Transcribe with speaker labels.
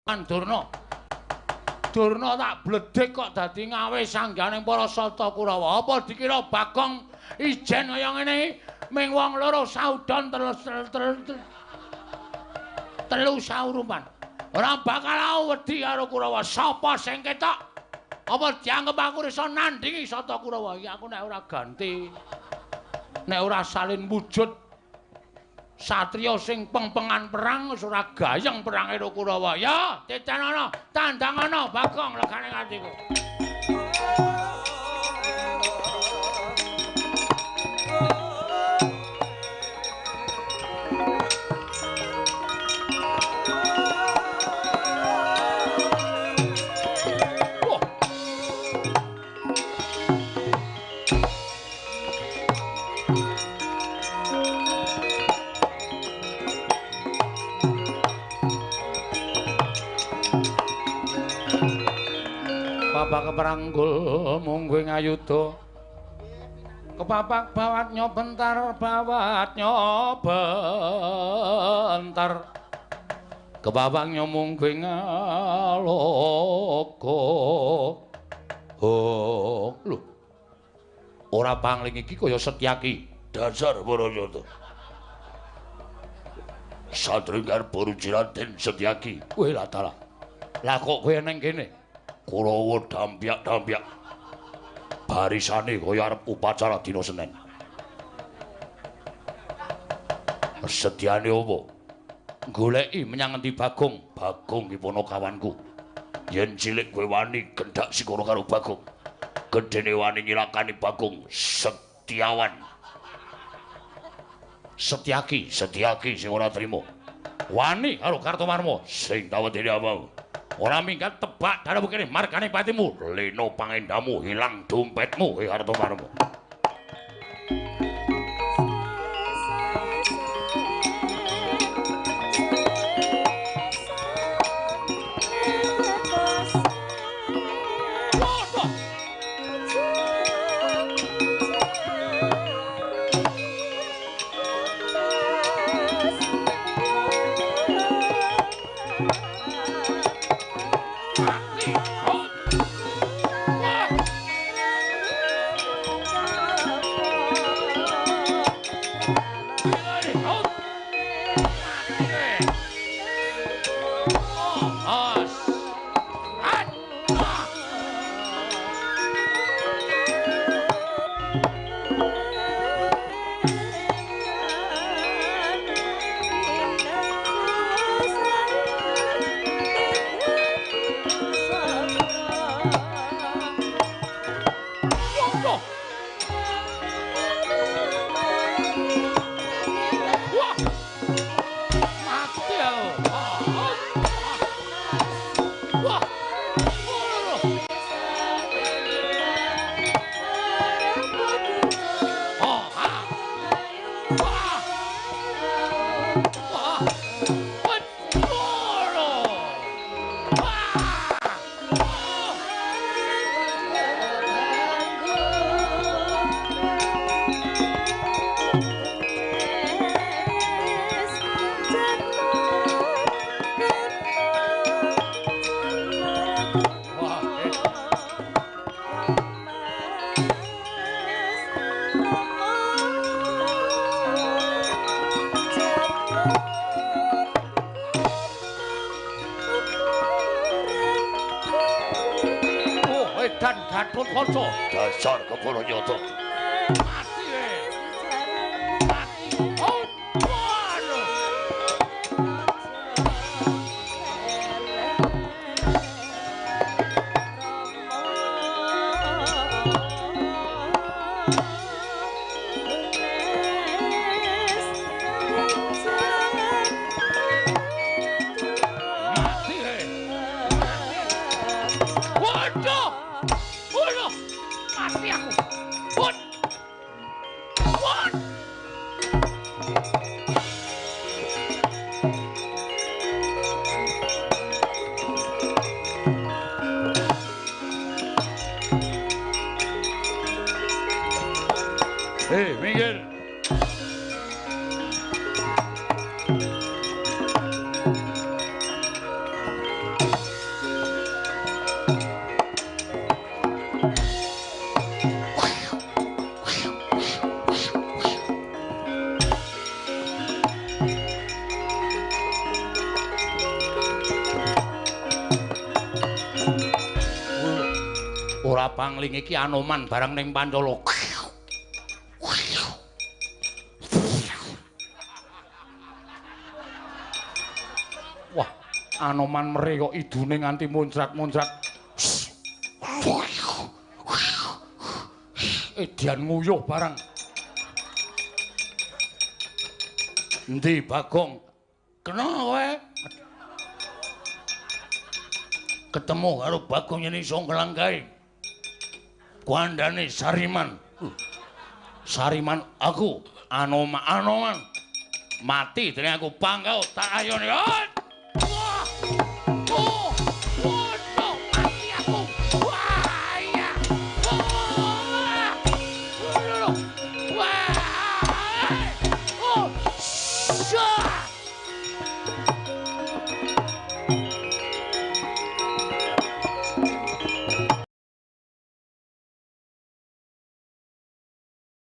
Speaker 1: Durna. Durna tak bledhek kok dadi ngawe sangganing para Sata Kurawa. Apa dikira Bagong ijen kaya ngene iki? Ming wong loro saudon telu saurupan. Ora bakal aku wedi karo Kurawa. Sapa sing ketok? Apa dianggep aku iso nandhingi Sata Kurawa? Iki aku nek ora ganti, nek ora salin wujud satriya sing pengpengan perang wis ora gayeng perange karo Kurawa. Ya, titenono, tandangana Bagong legane atiku. Bapak keperanggul mungguh ngayuda. Kepapak bawat nyobentar, bawat nyobentar. Kepapak nyomungguh ngaloka. Oh, lho. Ora pangling iki kaya Setyaki.
Speaker 2: Dasar Barayata. Satringgar Boruji Raden Setyaki.
Speaker 1: Kowe lah dalah. Lah kok kowe neng kene?
Speaker 2: Kurawa dampyak-dampyak. Barisane kaya arep upacara dina Senin. Setyane apa?
Speaker 1: Goleki menyang ngendi Bagong?
Speaker 2: Bagong ki ponokawanku. Yen cilik kowe wani gendhak sikara karo Bagong. Gedene wani nyilakani Bagong Setyawan.
Speaker 1: Setyaki,
Speaker 2: Setyaki sing ora trima.
Speaker 1: Wani karo Kartomarma
Speaker 2: sing tawedene apa?
Speaker 1: Ora minggat tebak darahmu kene margane patimu.
Speaker 2: Leno pangendamu hilang dompetmu Kartomarma. Dasar kepala nyata.
Speaker 1: Mati we. Mati. Oh, waduh. Mati we. Waduh. Waduh. Mati aku. Lah pangling iki Anoman barang ning Pancala. Wah, Anoman mere kok idune nganti muncrat-muncrat. Edian nguyuh barang. Endi Bagong? Kena kowe.
Speaker 2: Ketemu karo Bagong yen iso nglangkahi. Kuandane Sariman. Sariman aku, Anoman, Anoman. Mati dening aku pangkau tak ayone.
Speaker 1: Wah! Oh! Waduh, mati aku. Wah, iya. Wah! Waduh. Wah! Oh! Syah!